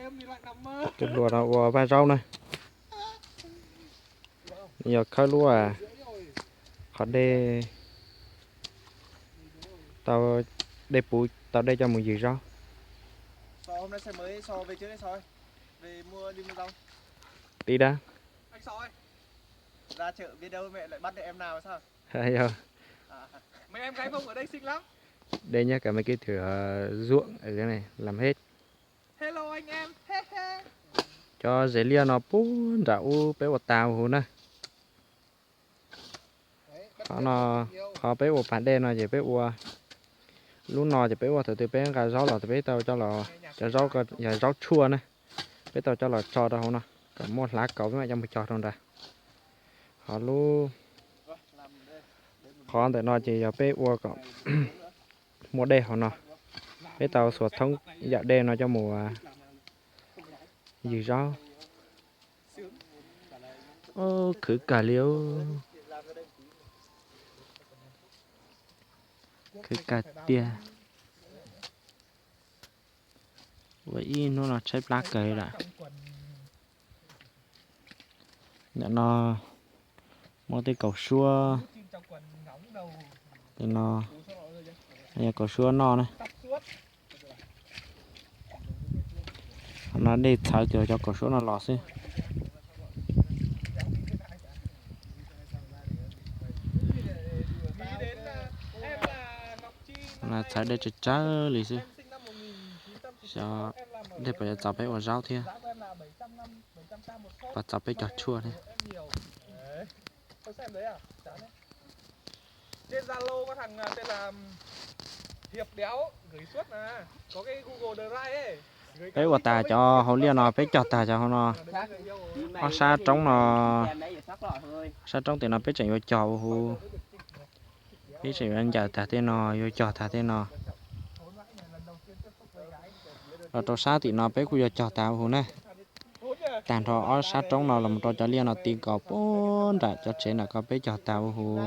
Cov hluas no ua vaj zaub na. Yog khawb lub qhov dej tau, dej puv tau dej coj mus ywg zaub. Tí dab. Yog. Đây nhá, cả mấy cái thử uh, ruộng ở dưới này làm hết. Cov zes liaj no puag nram ub peb ua tas huv na. Qhov no, qhov peb ua pas dej no ces peb ua, lub no ces peb ua thaum twg peb nqa zaub los peb tau coj los, cov zaub ko yog zaub tshuaj na, peb tau coj los tso rau hauv no kom muaj hlav kaus peb mam coj mus cog rau nrad. Ho lub qhov ntawm no ces yog peb ua kom muaj dej hauv no, peb tau xuas thoob yam dej no coj mus ywg zaub. Khwv kawg li, khwv kawg tiag. Ua ib hnub no tshaib plab kawg li lawm. Ntawm no muaj tej kaus suab, tej no yog kaus suab noj na. Qhov no dej txhawv ces cov kaus suab no los xwb. Txhawv dej tsawg tsawg li xwb. Xyov dej puas yuav txaus peb ua zaub thiab, puas txaus peb cog tshuaj thiab. Peb ua tas cov hauv liaj no, peb cog tas cov hauv no. Ob sab roob no, sab roob tim no peb tseem yuav cog ua huv. Peb tseem yuav ncaws tag tej no, yuav cog tag tej no. Los rau sab tim no peb kuj yuav cog tag ua huv na. Tag nrho ob sab roob no los mus rau cov liaj no ti nkaus puag nram cov tsev nram ko peb cog tag ua huv.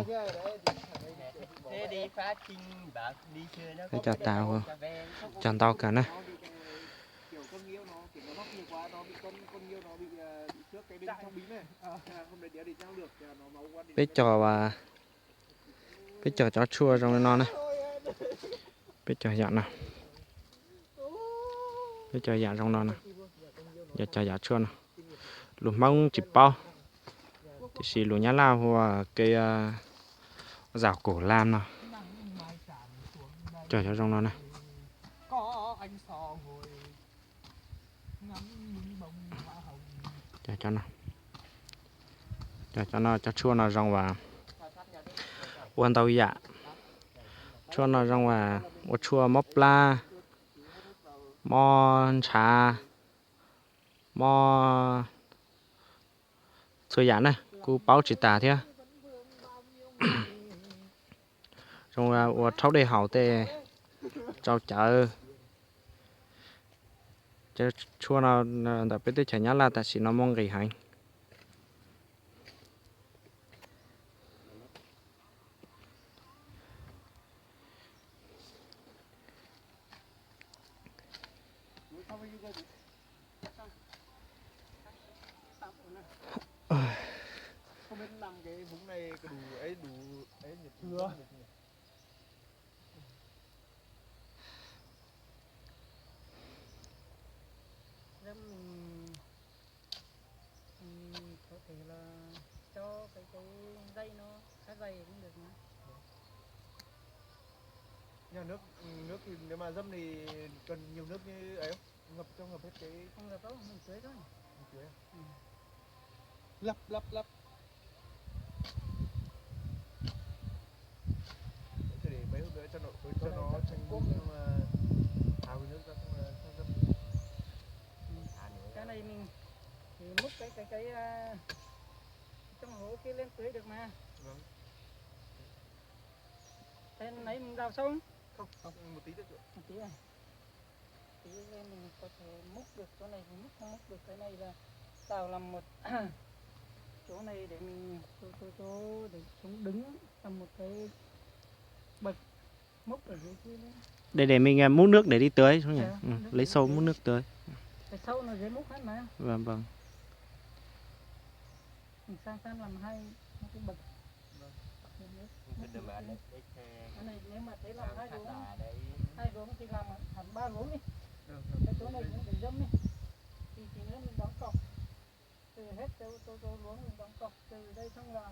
Peb cog tag ua huv, cog ntau kawg na. Peb cog, peb cog cov tshuaj zoo li no na. Peb cog yam no, peb cog yam zoo no na. Yog cog yam tshuaj no, lus Hmoob tsis paub, tiam sis lus Nyab Laj hu ua kev zaum kuv lam no. Cog cov zoo no na. Cov no, cov tshuaj no zoo as, ua ntau yam. Tshuaj no zoo as ua tshuaj mob plab, mob ntshav, mob txhua yam na, kuj paub tsis tas thiab. Zoo ua rhaub dej haus tej, rau cawv. Cov tshuaj no ntawm peb teb chaws Nyab Laj tam sim no muaj nqis heev. Dâm mình, mình có thể là cho cái cái dây nó khá dày cũng được mà. Nhưng nước nước thì nếu mà dâm thì cần nhiều nước như ấy không? Ngập cho ngập hết cái. Không ngập đâu, mình tưới thôi. Mình tưới à? Ừ. Lấp lấp lấp. Để mấy hôm nữa cho nó cho nó thành bung, tháo cái nước ra, xong là cho dâm. Cái này mình thì múc cái cái cái à, trong hố kia lên tưới được mà. Vâng. Thế nãy mình đào sông. Không, không, một tí nữa. Một tí à? Tí lên mình có thể múc được chỗ này, mình múc không múc được cái này là tạo làm một chỗ này để mình chỗ, chỗ, chỗ để chúng đứng làm một cái bậc múc ở dưới kia đấy. Để để mình à, múc nước để đi tưới xuống nhỉ? Ờ, ừ, múc nước lấy để xô tưới. Múc nước tưới. Cái Sau nó dễ múc hơn mà. Vâng, vâng. Mình sang sang làm hai, hai cái bậc. Vâng. Cái này nếu mà thế làm hai luống, hai luống thì làm hẳn ba luống đi. Cái chỗ này cũng để dâm đi. Thì tí nữa mình đóng cọc. Từ hết chỗ, chỗ, chỗ luống mình đóng cọc. Từ đây xong là